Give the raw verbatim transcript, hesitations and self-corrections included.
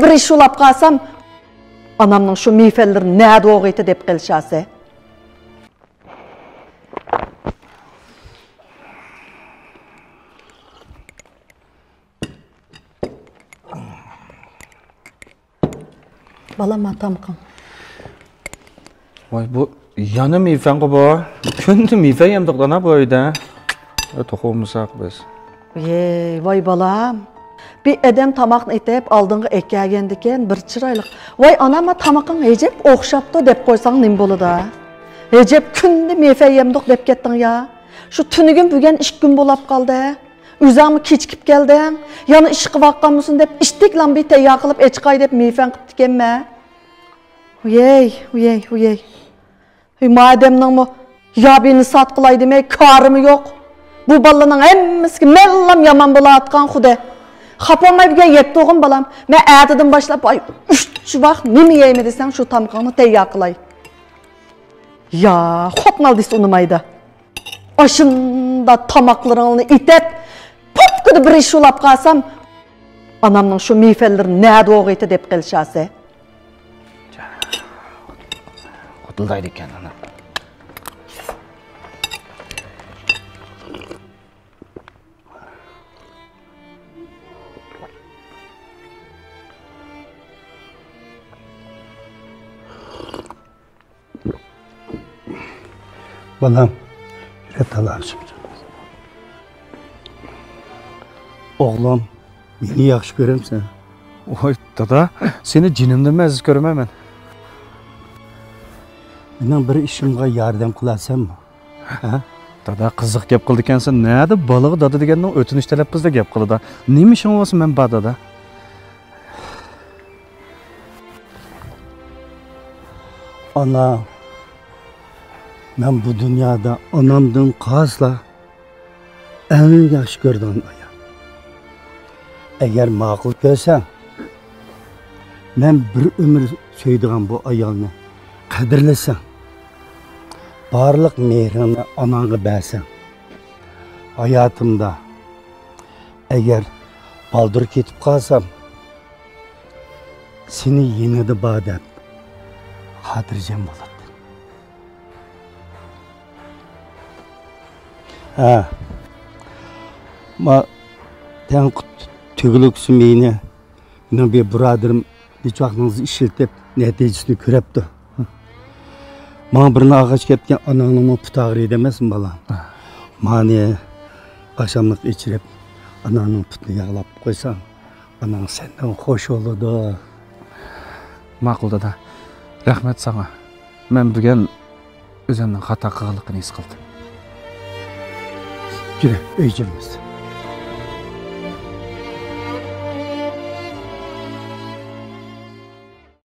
بىر ئىش ئۇلاپ قالسام، ئانامنىڭ شۇ مېفەنلىرى نەدە ئوغىتى دەپ قېلىشاسى. بالام، ما تامىقىڭ. ۋاي، بۇ يەنە مېفەنغۇ بۇ. كۈندە مېفەن يەمدۇق دانا بۇ ئۆيدە. ئە، توخۇ بولمىساق بىز. ۋاي، ۋاي بالام. بىر ئادەم تاماقنى ئېتىپ ئالدىڭغا ئەكەلگەندىكىن بىر چىرايلىق. ۋاي ئانام، ما تامىقىڭ ئەجەب ئوخشاپتۇ دەپ قويساڭ نېمە بولىدۇ؟ ئەجەب كۈندە مېفەن يەمدۇق دەپ كەتتىڭ يا. شۇ تۈنۈگۈن بۈگۈن ئىككى كۈن بولاپ قالدى. ئۆزۈڭمۇ كېچىكىپ كەلدىڭ. يەنە ئىش قىلىۋاتقانمىسۇن دەپ ئىتتىك لامبى تەييار قىلىپ ئېچىقاي دەپ مېفەن قىپتىكەنمەن. ۋىيەي، ۋىيەي، ۋىيەي. ھەي، ما ئادەمنىڭمۇ يابىنى سات قىلاي دېمەي كارىمۇ يوق. بۇ بالىلارنىڭ ھەممىسىگە مەنلام يامان بولۇۋاتقان خۇدە. خاپا بولماي بۈگۈن يەتتە ئوغۇم بالام. مەن ئەتىدىن باشلاپ ئاي ئۈچ ۋاق نېمە يەيمەن دېسەڭ شۇ تامىقىڭنى تەييار قىلاي. يا، خوتۇن ئالدىسى ئۇنىمايدۇ. ئاشۇنداق تاماقلىرىڭنى ئېتىپ، پوپكىدا بىر ئىش ئۇلاپ قالسام، ئانامنىڭ شۇ مېفەنلىرى نەدە ئوغىتى دەپ قېلىشاسى. قوتۇلدايدىكەن ئانا. بالام، يۈرە تالاشىم. ئوغلۇم، مېنى ياخشى كۆرەمسەن؟ ۋاي، دادا، سېنى جېنىمدىنمۇ ئەزىز كۆرىمەن مەن. مېنىڭ بىر ئىشىمغا ياردەم قىلارسەنمۇ؟ ھە؟ دادا، قىزىق گەپ قىلىدىكەنسەن. نەدە بالىغا دادا دېگەننىڭ ئۆتۈنۈش تەلەپپۇزىدا گەپ قىلىدۇ. نېمە ئىشىڭ بولسا مەن بار، دادا. ئانا، مەن بۇ دۇنيادا ئانامدىن قالسىلا ئەڭ ياخشى كۆرىدىغان ئايال. ئەگەر ماقۇل كۆرسەڭ، مەن بىر ئۆمۈر سۆيىدىغان بۇ ئايالنى قەدىرلىسەڭ، بارلىق مېھرىڭنى ئاناڭغا بەرسەڭ، ھاياتىمدا ئەگەر بالدۇر كېتىپ قالسام، سېنى يېنىدا بار دەپ خاتىرجەم بولاتتىم. ھە. ما تەنقىد تۈگۈلۈك سۈمىيىنى مېنىڭ بىر بۇرادىرىم نېچە ۋاقتىڭىزنى ئىشلىتىپ، نەتىجىسىنى كۆرەپتۇ. ماڭا بىرنى ئالغاچ كەتكەن ئاناڭنىڭمۇ پۇتى ئاغرىيدۇ ئەمەسمۇ، بالام؟ مانى ئاخشاملىق ئىچىرىپ، ئاناڭنىڭ پۇتىنى ياغلاپ قويساڭ، ئاناڭ سەندىن خوش بولىدۇ. ماقۇل، دادا. رەھمەت ساڭا. مەن بۈگۈن ئۆزۈمنىڭ خاتا قىلغانلىقىنى ھېس قىلدىم. يۈرە، ئۆيگە جۈرىمىز.